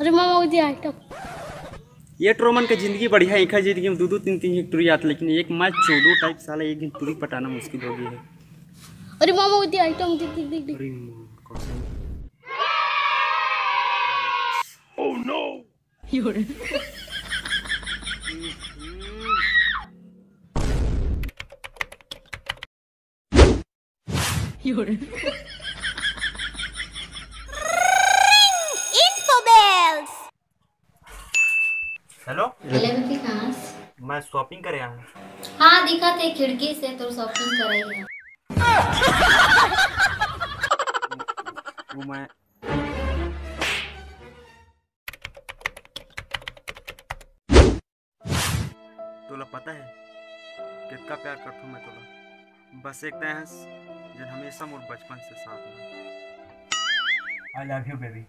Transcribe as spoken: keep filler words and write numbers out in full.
अरे मामा, वो दे आइटम। ये टुरी मन के जिंदगी बढ़िया है, एखर जिंदगी में दू दू तीन तीन एक टुरी आत, लेकिन एक मैं चोदो टाइप साला एक दिन टुरी पटाना मुश्किल हो गया है। अरे मामा, वो दे आइटम, देख, देख, देख, देख। अरे माँ कसम। हेलो। हेलो विकास। मैं शॉपिंग करे आया हूँ। हाँ, दिखा थे खिड़की से तो शॉपिंग करे ही है। वो मैं तोला पता है कितना प्यार करता हूँ मैं तोला। बस एक तय हस, जन हमेशा मोर बचपन से साथ में। I love you baby।